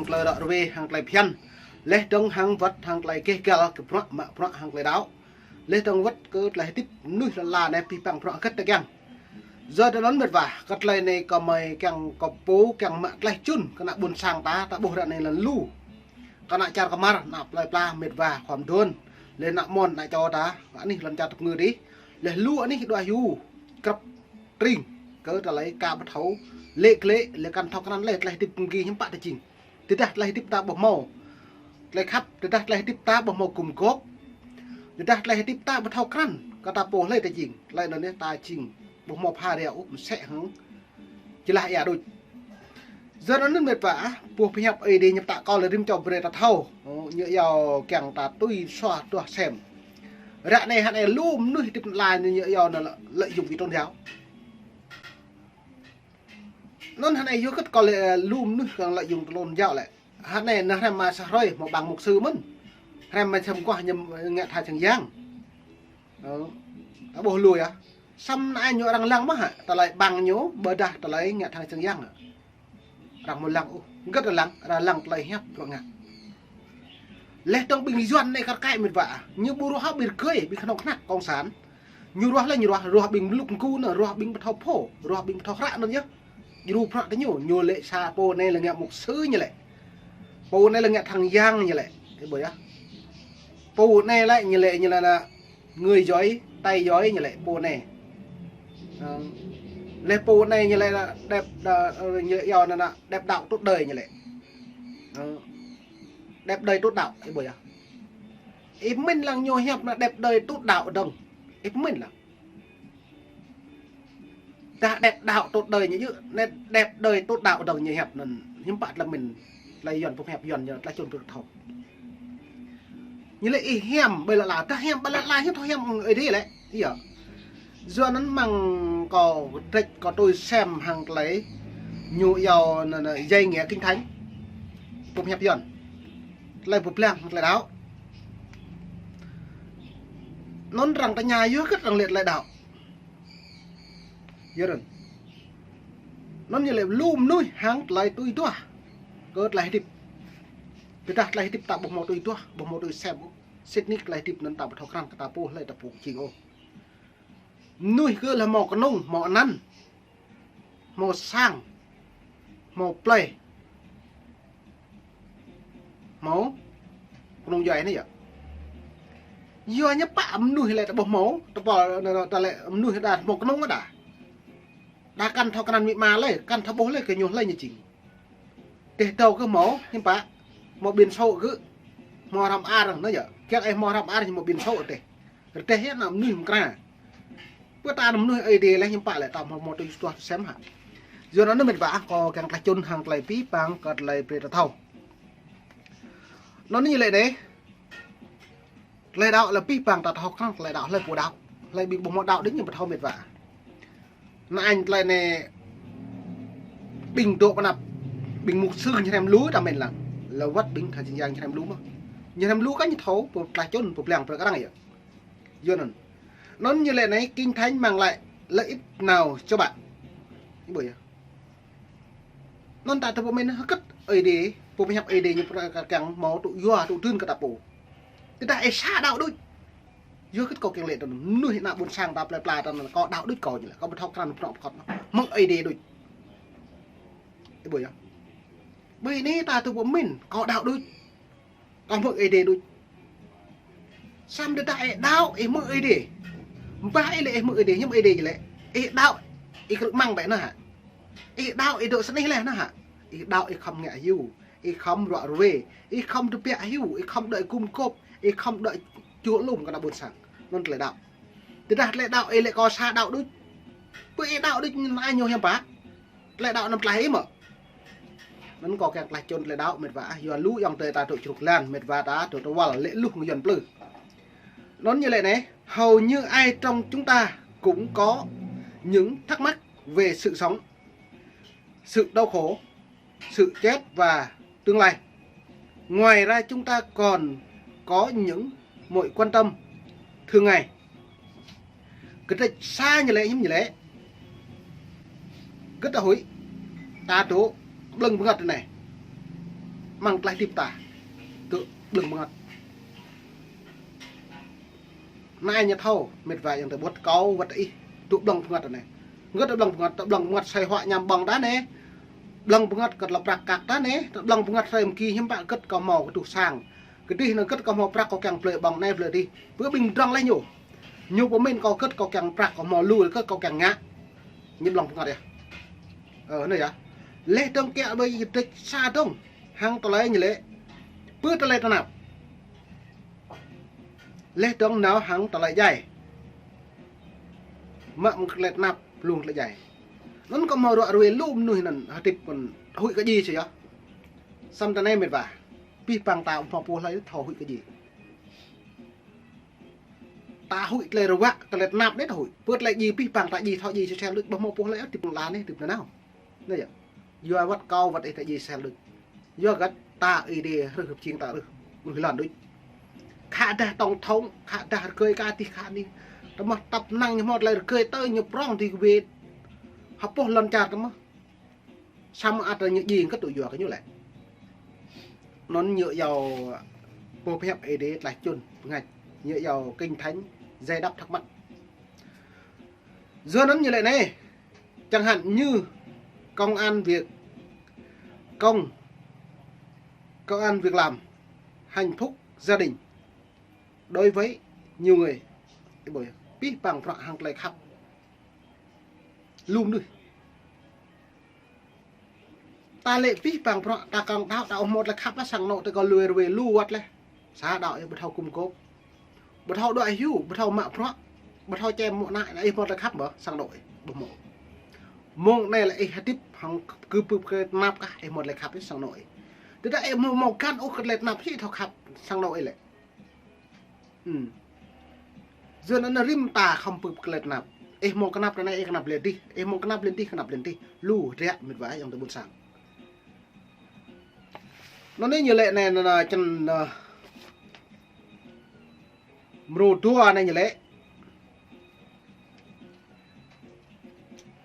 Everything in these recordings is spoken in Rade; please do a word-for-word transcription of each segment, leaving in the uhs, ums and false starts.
klei ră ruê hŏng klei bhiăn. Leh dơ̆ng hŏng wăt hŏng klei keh găl kơ bruă mă bruă hŏng klei đăo. Leh dơ̆ng wăt kơ klei hdĭp mnuih lăn ala anei bi păng bruă hgĕt ta kiăng. Yua anăn mĭt wa, kơ klei anei kơ mơi kiăng kơ pô kiăng mă klei čŭn kơ ană ƀuôn sang ta, ta ƀuh ră anei lăn lu. Kơ ană čar kmar, ană plei pla mĭt wa khua mduôn. Leh ană mon ană čô ta, anih lăn čar tŭk ngư dih. Leh lu anih đua hiu, krăp tring, kơ ta lei ka ƀu thâo, lĕ klĕ, leh kăn thâo krăn leh, klei hdĭp mgi hiăm pă ta jing. Tơdah klei hdĭp ta ƀuh mâo. Klei khăp, tơdah klei hdĭp ta ƀuh mâo gum gôp. Tơdah klei hdĭp ta ƀu thâo krăn, kơ ta pô hlei ta jing. Klei anăn ta jing, ƀuh mâo pha ria ôh, msĕ hŏng. Jlah êa đuč. Yua anăn mĭt wa, ah, pô pơhiăp Aê Diê ñu ptăk kơ lĕ rĭm čô brei ta thâo. Ô, ñu yua kiăng ta tui sua tuah sem. Ră anei hă anei lu mnuih hdĭp lăn ala ñu yua anăn lợi dụng cái tôn giáo. Anăn hă anei yua kơ kơ lĕ lu mnuih kiăng lợi dụng tôn giáo lĕ. Hă anei nao hrăm mă sa hrơi, mâo ƀăng mục sư mơ̆n. Hrăm mă sem kuah ñu ngă tha čang yang. Ơ, ta ƀuh lu yơh. Săm anăn ñu arăng lăng mơh hă, ta lei ƀăng ñu, ƀiădah ta lei ngă tha čang yang hă. Arăng mâo lăng ôh, hgĕt arăng lăng, arăng lăng klei hiăp bruă ngă. Leh dơ̆ng ƀing Yuăn anei kar kaĭ mĭt wa, ñu ƀu ruah ƀir gơi, ƀing knŏng knăk cộng sản. Ñu ruah leh ñu ruah, ruah ƀing mluk mgu anăn, ruah ƀing ƀu thâo pô, ruah ƀing ƀu thâo hră anăn yơh. Djru prăk tơ ñu, ñu lĕ sa pô anei lĕ ngă mục sư ñu lĕ. Pô anei lĕ ngă tha čang yang ñu lĕ. Ih ƀuh yơh. Pô anei lĕ ñu lĕ, ñu lĕ anăn người giỏi, tay giỏi ñu lĕ pô anei. Ơ, leh pô anei ñu lĕ anăn đẹp, đa-, ơ, ñu yua anăn anăn đẹp đạo tốt đời ñu lĕ. Ơ, đẹp đời tốt đạo, ih ƀuh yơh. Ih mĭn lăng ñu hiăp anăn đẹp đời tốt đạo dơ̆ng. Ih mĭn lăng. Dah đẹp đạo tốt đời ñu yơh, anei đẹp đời tốt đạo dơ̆ng ñu hiăp anăn hiăm pă tlei mĭn, tlei Yuăn pơhiăp Yuăn ñu tlei čŭn pơk thâo. Ñu lĕ ih hiam ƀai lăn ala, dah hiam ƀai lăn ala hiam thâo hiam Aê Diê lĕ. Yơh. Yua anăn mơ̆ng kâo kdrêč kâo tui sem hŏng klei ñu yua anăn, anăn, dạy nghĩa Kinh Thánh. Pơhiăp Yuăn. Klei pơblang hŏng klei đăo. Anăn arăng tơña yua kơ arăng lĕ klei đăo. Yơh anăn. Anăn ñu lĕ lu mnuih hŏng klei tui duah. Kơ klei hdĭp. Tơdah klei hdĭp ta ƀuh mâo tui duah, ƀuh mâo tui sem ôh. Sĭt nik klei hdĭp anăn ta ƀu thâo krăn kơ ta pô hlei ta pô jing ôh. Mnuih kơ leh mâo knông, mâo anăn. Mâo sang. Mâo plei. Mâo knông djuai anei yơh. Yua ñu pă mnuih lĕ ta ƀuh mâo, ta pô, ta lĕ mnuih đa mâo knông đa. Đa kăn thâo krăn amĭ ama lĕ, kăn thâo ƀuh lĕ kơ ñu hlei ñu jing. Teh dâu kơ mâo, hiăm pă, mâo biển số kơ, mâo hrăm ar, anăn yơh. Kiăng ih mâo hrăm ar, mâo biển số teh. Rơdeh yơh anăn mnuih mkra. Pơ ta anăn mnuih Aê Diê leh hiăm pă lĕ ta mâo, mâo tui duah sem hă. Yua anăn mĭt wa kâo kiăng klei čŭn hŏng klei bi păng kơ klei brei ta thâo. Anăn ñu lĕ anei. Klei đăo lĕ bi păng ta thâo krăn klei đăo hlei pô đăo. Hlei ƀing ƀu mâo đăo đĭ ñu ƀu thâo mĭt wa. Anăn klei anei ƀing dôk anăp, ƀing mục sư ñu hrăm lu ta mĭn lăng. Leh wăt ƀing tha čang yang ñu hrăm lu mơh. Ñu hrăm lu kơ ñu thâo, pô klei čŭn, pô blang, pô arăng yơh. Yua anăn. Anăn ñu lĕ anei Kinh Thánh mang lại lợi ích nào cho bạn? Ih ƀuh yơh. Anăn ta tơ pô mĭn hơkăt Aê Diê, pô pơhiăp Aê Diê ñu pơkra kiăng mâo tŭ yua tŭ dưn kơ ta pô. Tơdah ih sa đăo đuč. Yua kơ kâo kiăng lĕ tơ mnuih ană ƀuôn sang ta plei pla ta anăn kâo đăo đuč kâo ñu lĕ, kâo ƀu thâo krăn prŏng pơkŏt mơh. Mơ̆ng Aê Diê đuč. Ih ƀuh yơh. Ƀơi anei ta tơ pô mĭn, kâo đăo đuč. Kâo hmư̆ Aê Diê đuč. Săm tơdah ih đăo, ih hmư̆ Aê Diê. Mbah ih lĕ ih hmư̆ Aê Diê, hiăm Aê Diê lĕ. Ih đăo, ih krư̆ măng ƀĕ anăn hă. Ih đăo, ih dôk sơnih leh anăn hă. Ih đăo, ih khŏm ngă hiu. Ih khŏm ruă ruê. Ih khŏm tơbiă hiu. Ih khŏm đuĕ gum gôp. Ih khŏm đuĕ čuh lŭm kơ ană ƀuôn sang. Anăn klei đăo. Tơdah klei đăo ih lĕ kâo sa đăo đuč. Pơ ih đăo đuč anăn ñu hiăm pă. Klei đăo anăn klei ih mơ̆. Anăn kâo kiăng klei čŭn klei đăo mĭt wa, yua lu ayŏng adei ta dôk čruk lan, mĭt wa ta dôk tơwăl lĕ luh ngă Yuăn plư. Anăn ñu lĕ anei, hầu như ai trong chúng ta cũng có những thắc mắc về sự sống, sự đau khổ, sự chết và tương lai. Ngoài ra chúng ta còn có những mối quan tâm thường ngày. Kdrêč sa ñu lĕ, hiăm ñu lĕ. Kơ ta huĭ. Ta dôk blơ̆ng bngăt anei. mơ̆ng tlaih hdĭp ta. Tŭ blơ̆ng bơngăt. Anei ñu thâo, mĭt wa yang tơ ƀuh kâo wăt ih, tŭ blơ̆ng bơngăt anei. Ngăt tŭ blơ̆ng bơngăt, tŭ blơ̆ng bơngăt soi huă ñăm ƀơ̆ng đa anei. Blơ̆ng bơngăt kơ tla prăk kăk đa anei, tŭ blơ̆ng bơngăt soi mgi hiam pă gĭt kâo mâo kơ tuh sang. Kơ dih năng gĭt kâo mâo prăk kâo kiăng blei ƀơ̆ng anei blei dih. Pơ ƀing drŏng leh ñu. Ñu pơmĭn kâo gĭt kâo kiăng prăk kâo mâo lu gĭt kâo kiăng ngă. Ñu blơ̆ng bơngăt yơh. Ơ, anei yơh. Leh dơ̆ng kiă ƀai yơh dĕč sa dơ̆ng. Hăng tơlơi ñu lĕ. Pơ tơlơi tơnap. Leh dơ̆ng nao hăng tơlơi djai. Mă mơ̆ng tơlơi tơnap, lung tơlơi djai. Anăn kâo mâo ruă ruê lu mnuih anăn hdĭp kăn huĭ kơ djiê sĭt yơh. Săm tơ anei mĭt wa. Pih păng ta mâo pô hlei thâo huĭ kơ djiê. Ta huĭ tơlơi ruă, tơlơi tơnap anei ta huĭ. Pơ tơlơi djiê pih păng ta djiê thâo djiê sĭt sel đuč ƀuh mâo pô hlei hdĭp lăn anei hdĭp nanao. Anei yơh. Yua wăt kâo wăt ih ta djiê sel đuč. Yua găt ta ih dê hrưh hrưp čing ta hrưh. Hrưh lăn đuč. Khă dah tổng thống, khă dah rơgơi ka tih khă anei. Tơmah tăp năng ñu mâo tơlơi rơgơi tơ ñu prŏng ti kơ wê. Hơpôh lăn čar tơmah. Săm ăt ñu djiê kơ tŭ yua kơ ñu lĕ. Anăn ñu yua pô pơhiăp Êđê tlaih čŭn bơngač. Ñu yua Kinh Thánh giải đáp thắc mắc. Yua anăn ñu lĕ anei. Chẳng hạn như công ăn việc công công ăn việc làm, hạnh phúc gia đình đối với nhiều người. Ih ƀuh yơh. Pih păng prăk hăng tơlơi khăp. Lu mnuih. Ta lĕ pih păng prăk ta kăng đăo ta ƀuh mâo tơlơi khăp leh sang anôk tơ kơ lu ruê lu wăt leh. Sa đăo yơh ƀu thâo gum gôp. Ƀu thâo đuĕ hiu, ƀu thâo mă prăk. Ƀu thâo čem mŭk ană, ih mâo tơlơi khăp ƀơ sang anôk ih, ƀuh mâo. Mông anei lĕ ih hdĭp hăng kơ pưp kơ tơnap kah, ih mâo tơlơi khăp ih sang anôk ih. Tơdah ih mâo, mâo găn ôh kơ tơlơi tơnap sĭt thâo khăp sang anôk ih lĕ. Ư. Yua anăn rĭm ta khŏm pưp kơ tơlơi tơnap. Ih mâo knap tơ anei ih knap leh dih. Ih mâo knap leh dih, knap leh dih. Lu hriă mĭt wa yang tơ ƀuôn sang. Anăn anei ñu lĕ anei, anăn, anăn, čăn, anăn, mrô dua anei ñu lĕ.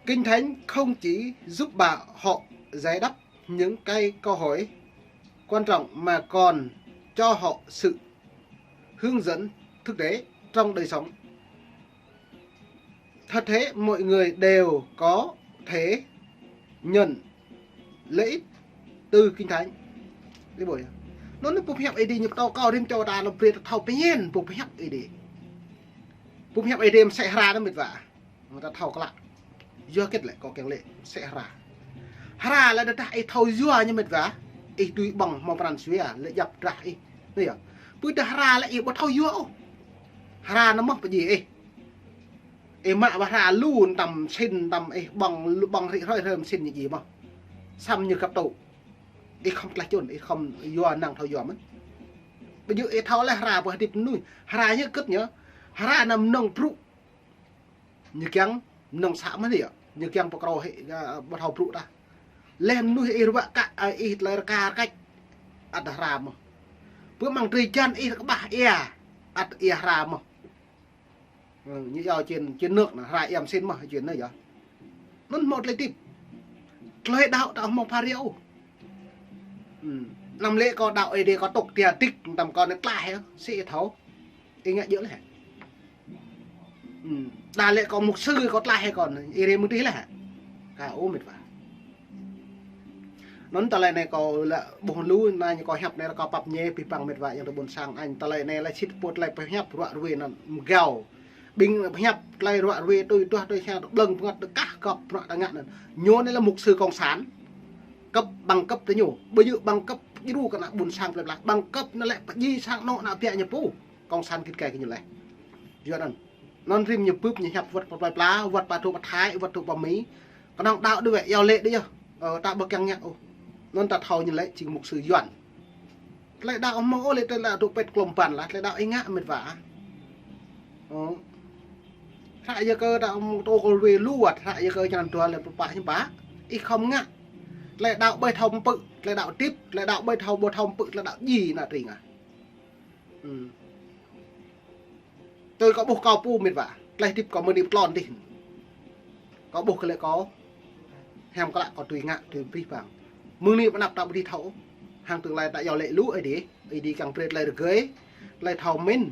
Kinh Thánh không chỉ giúp bà họ giải đáp những cái câu hỏi quan trọng mà còn cho họ sự hướng dẫn thực tế trong đời sống. Thật thế, mọi người đều có thể nhận lợi ích từ Kinh Thánh. Ih ƀuh yơh. Anăn pô pơhiăp Êđê ñu ptâo kâo rĭm čô ta lŏ brei ta thâo pơñen pô pơhiăp Êđê. Pô pơhiăp Êđê msĕ hra anăn mĭt wa. Mta thâo klă. Yua kĭt lĕ kâo kiăng lĕ msĕ hra. Hra lĕ tơdah ih thâo yua ñu mĭt wa. Ih tui ƀơ̆ng mâo pran jua lĕ djăp drah ih. Anei yơh. Pơ tơdah hra lĕ ih ƀu thâo yua ôh. Hra anăn mơh pơdjiê ih. Ih mă wa hra lu tăm sĭn tăm ih ƀơ̆ng lu ƀơ̆ng rĭ hrơi hrơi msĭn ñu djiê mơh. Săm ñu găp tŭ. Ih khŏm tlaih čŭn, ih khŏm yua năng thâo yua mơ̆n. Ƀu djơ̆ ih thâo leh hra ƀuh hdĭp mnuih. Hra ñu gĭt ñu. Hra anăn mnơ̆ng brŭ. Ñu kiăng mnơ̆ng să mơ̆n yơh. Ñu kiăng pơkrô hĕ, ƀu thâo brŭ tah. Leh mnuih ih ruă kă, ih tơlơi rơka rơkač. Ăt hra mơh. Pơ mơ̆ng drei jan ih kƀah ia. Ăt ia hra mơh. Ơ, ñu yua čĭn, čĭn nơ̆k anăn, hra ia msĭn mơh, čĭn anăn yơh. Anăn mâo tơlơi hdĭp. Tơlơi đăo ta mâo phariu. Ư. Năm lĕ kâo đăo Êđê kâo tŭk tia dik, tăm kâo anei tlaih yơh, sĭt thâo. Ih ngă djơ̆ leh. Ư. Đa lĕ kâo mục sư kâo tlaih kâo, ih rei mơ̆ng dih leh. Ka ôh mĭt wa. Anăn tơlơi anei kâo lĕ ƀuh lu, anăn ñu kâo hiăp anei kâo pap ñe pih păng mĭt wa yang tơ ƀuôn sang, anăn tơlơi anei lĕ sĭt pô tơlơi pơhiăp ruă ruê anăn mgao. Ƀing pơhiăp tơlơi ruă ruê tui duah tui siăng tŭ blơ̆ng bơngăt tơ kah găp prăk ta ngă anăn. Ñu anei lĕ mục sư cộng sản. Cấp bằng cấp tơ ñu. Ƀu djơ̆ bằng cấp djru kơ ană ƀuôn sang plei pla. Bằng cấp anăn lĕ pơdjiê sang anôk ană biă ñu pô. Cộng sản gĭt gai kơ ñu leh. Yua anăn. Anăn rĭm ñu pưp ñu hiăp wăt pơ plei pla, wăt pơ dôk pơ Thái, wăt dôk pơ Mi. Knŏng đăo đuĕ, iâu lĕ đuĕ yơh. Ơ, ta ƀu kiăng ngă ôh. Anăn ta thâo ñu lĕ jing mục sư Yuăn. Tơlơi đăo mâo ôh lĕ tơlơi đăo dôk pĭt klŏm ban lah, tơlơi đăo ih ngă mĭt wa. Ơ. Hră Yakơ đăo mâo tô kơ ruê lu wăt, hră Yakơ črăn dua lĕ pơpă hiư̆m pă. Ih khŏm ngă. Tơlơi đăo ƀai thâo mpŭ, tơlơi đăo hdĭp, tơlơi đăo ƀai thâo ƀu thâo mpŭ, tơlơi đăo djiê ană drei ngă. Ư. Tui kâo ƀuh kâo pô mĭt wa. Tlaih hdĭp kâo mơ̆ng anei pơ tlôn dih. Kâo ƀuh kơ lĕ kâo. Hiam klă kâo tui ngă, tui brih bang. Mơ̆ng anei pơ anăp ta ƀu dưi thâo. Hăng tơlơi ta yua lĕ lu Aê Diê, Aê Diê kiăng brei tơlơi rơgơi, tơlơi thâo mĭn,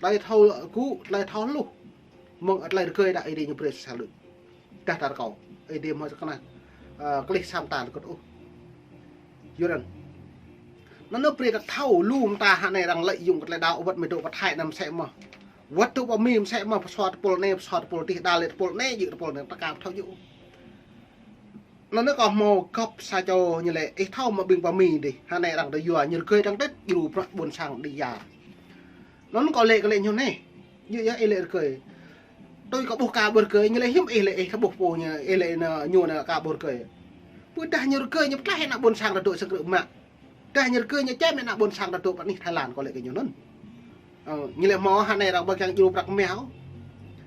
tơlơi thâo gŭ, tơlơi thâo hluh. Mơ̆ng tơlơi rơgơi đa Aê Diê ñu brei sa lu. Dah tar kâo, Aê Diê mơ̆ kơnang, ơ, klih sa mta lĕ kơt ôh. Yua anăn. Anăn ñu brei ta thâo lu mta hơnai arăng lợi dụng kơ tơlơi đăo wăt mĭt dôk pơthai anăn msĕ mơh. Wăt dôk pơ Mi msĕ mơh, pơsua tơpul anei, pơsua tơpul dih, đa lĕ tơpul anei, jih tơpul anei, ta ka thâo jih. Anăn ñu kâo hmâo găp sa čô ñu lĕ, ih thâo mơ̆ ƀing pơ Mi dih, hơnai arăng dôk yua, ñu rơgơi arăng tĭt, djru bruă ƀuôn sang đĭ yar. Anăn kâo lĕ kơ lĕ ñu anei, ñu yua ih lĕ rơgơi. Tui kâo ƀuh ka ƀuh rơgơi, ñu lĕ hiư̆m ih lĕ ih thâo ƀuh pô ñu, ih lĕ ñu anăn ka ƀuh rơgơi. Ƀiădah ñu rơgơi ñu pơtlaih ană ƀuôn sang ta dôk sơkrư̆ mă. Dah ñu rơgơi ñu čem ană ƀuôn sang ta dôk pơ anih Thái Lan kâo lĕ kơ ñu anăn. Ơ, ñu lĕ mâo hơnai arăng ƀu kiăng djru prăk mia ôh.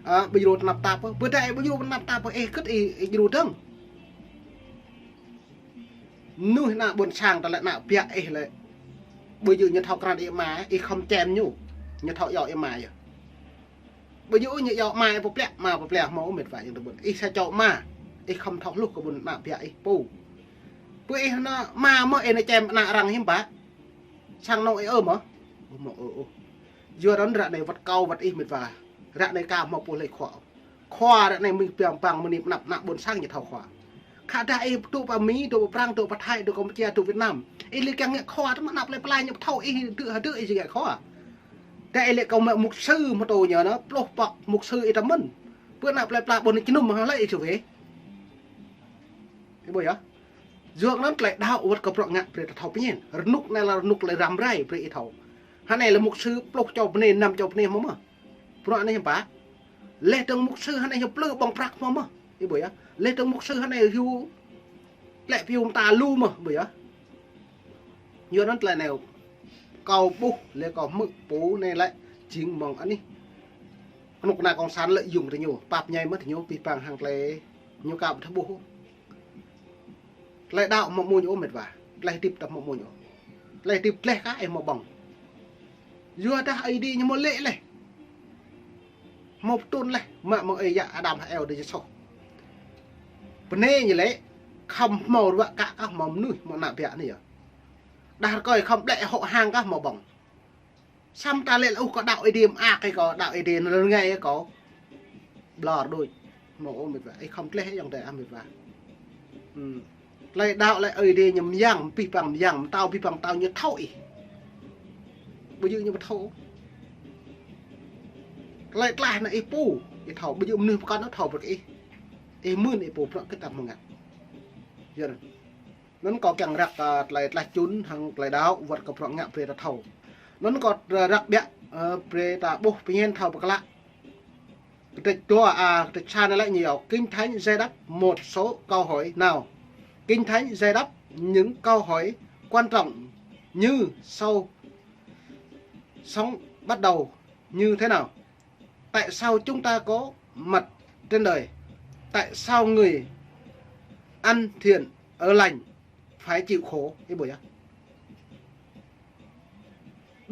Ơ, ƀu djru tnap tap ôh. Ƀiădah ih ƀu djru tnap tap ôh, ih kơt ih, ih djru dơ̆ng. Mnuih ană ƀuôn sang ta lĕ ană biă ih lĕ. Ƀu djru ñu thâo krăn ih ama, ih khŏm čem ñu. Ñu thâo iâu ih ama yơh. Ƀu djru ñu iâu ama ih pơplĕ, ama pơplĕ hmâo mĭt wa yang tơƀuôn. Ih sa čô ama, ih khŏm thâo hluh kơ ƀuôn ană biă ih pô. Pơ ih anăn ama mơh ih anăn čem ană arăng hiư̆m pă. Sang anôk ih ơ mơh. Ơ mơh ơ ơ. Yua anăn ră anei wăt kâo wăt ih mĭt wa. Ră anei ka hmâo pô lĕ khua. Khua ră anei mĭn biang bang mơni pnăp ană ƀuôn sang ñu thâo khua. Khă dah ih dôk pơ Mi, dôk pơ Prăng, dôk pơ Thái, dôk Kampuchia, dôk Việt Nam. Ih lĕ kiăng ngă khua tơ mă ană plei pla ñu thâo ih dŭ hă dŭ ih ngă khua. Dah ih lĕ kâo mă mục sư mơ̆ tô ñu anăn, pluh pŏk mục sư ih tơ mĭn. Pơ ană plei pla ƀuôn čnum hă lĕ ih čuh wê. Ih ƀuh yơh. Yua anăn tơlơi đăo wăt kơ bruă ngă brei ta thâo pơñen. Rơnŭk anei lĕ rơnŭk tơlơi răm rai brei ih thâo. Hơnai lĕ mục sư pluh čô bơnê, năm čô bơnê mơh mơh. Bruă anei hiư̆m pă. Leh dơ̆ng mục sư hơnai hiu plư ƀơ̆ng prăk mơh mơh. Ih ƀuh yơh. Leh dơ̆ng mục sư hơnai hiu tlĕ piu mta lu mơh, ƀuh yơh. Yua anăn tơlơi anei kâo ƀuh lĕ kâo hmư̆ pô anei lĕ jing mơ̆ng anih. Knŭk kna cộng sản lợi dụng tơ ñu, pap ñai mơh tơ ñu, pih pang hăng tơlơi ñu ka ƀu thâo ƀuh. Tơlơi đăo mă muñ ôh mĭt wa. Tơlơi hdĭp ta mă muñ ôh. Tơlơi hdĭp dleh ka ih mă ƀơ̆ng. Yua dah Aê Diê ñu mă lĕ leh. Mă pơtŭn leh, mă mơ̆ng ơi yă Adam hăng Êwa dê jơsoh. Bơnê ñu lĕ, khăm hmâo ruă kă kah mă mnuih, mă ană biă anei yơh. Dah rơkơi khăm ƀlĕ hŏ hang kah mă ƀơ̆ng. Săm ta lĕ lĕ ôh kâo đăo Aê Diê mơak kơ kâo đăo Aê Diê anăn rơngai kâo. Blor đuč. Mâo ôh mĭt wa. Ih khăm tleh ayŏng adei ah mĭt wa. Hmm. Tơlơi đăo lĕ Aê Diê ñu myang, pih pang myang, mtao pih pang mtao ñu thâo ih. Ƀu djơ̆ ñu ƀu thâo. Tơlơi tlaih anăn ih pô, ih thâo, ƀu djơ̆ mnuih pơkŏn thâo brei ih. Ih mưn ih pô bruă kơ ta mơ̆ng ngă. Yơh. Anăn kâo kiăng răk, ơ, tơlơi tlaih čŭn hăng tơlơi đăo wăt kơ bruă ngă brei ta thâo. Anăn kâo, ơ, răk ƀiă, ơ, brei ta ƀuh pơñen thâo pơklă. Kdrêč dua, a, kdrêč sa anei lĕ ñu yua Kinh Thánh giải đáp một số câu hỏi nào. Kinh Thánh giải đáp những câu hỏi quan trọng như sau: Sống bắt đầu như thế nào? Tại sao chúng ta có mặt trên đời? Tại sao người ăn thiện ở lành phải chịu khổ? Ih ƀuh yơh.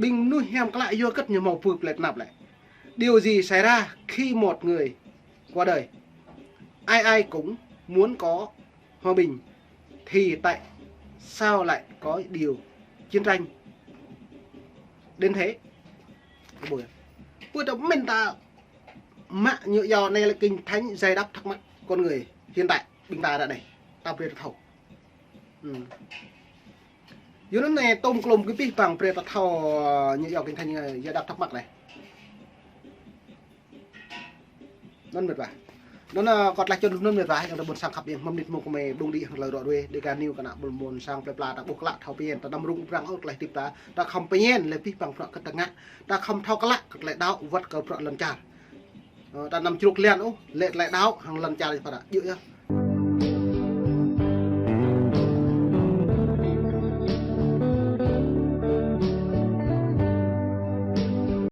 Ƀing mnuih hiam klă yua kơt ñu mâo pưp lĕ tnap lĕ. Điều gì xảy ra khi một người qua đời? Ai ai cũng muốn có hòa bình, thì tại sao lại có điều chiến tranh đến thế? Ih ƀuh yơh. Ƀuh ta mĭn ta mă ñu yua anei lĕ Kinh Thánh giải đáp thắc mắc con người hiện tại, ƀing ta ră anei. Ta brei ta thâo. Hmm. Yua anăn anei tôm klôm kơ pih pang brei ta thâo, ơ, ñu yua Kinh Thánh, ơ, giải đáp thắc mắc anei. Anăn mĭt wa. Anăn, ơ, kâo tlaih čŭn anăn mĭt wa, ayŏng adei ƀuôn sang khăp êng, mâo mnĭt mông kơ mei ƀlung đĭ hŏng tơlơi ruă ruê, Dega News kơ ană ƀuôn mơ̆ng sang plei pla ta ƀuh klă thâo pơñen, ta đăm rŭng răng ôh tơlơi hdĭp ta, ta khăm pơñen lĕ pih pang bruă kơ ta ngă, ta khăm thâo klă kơ tơlơi đăo wăt kơ bruă lăn čar. Ơ, ta đăm čruk liăn ôh, lĕ tơlơi đăo hăng lăn čar pă ta djơ̆ yơh.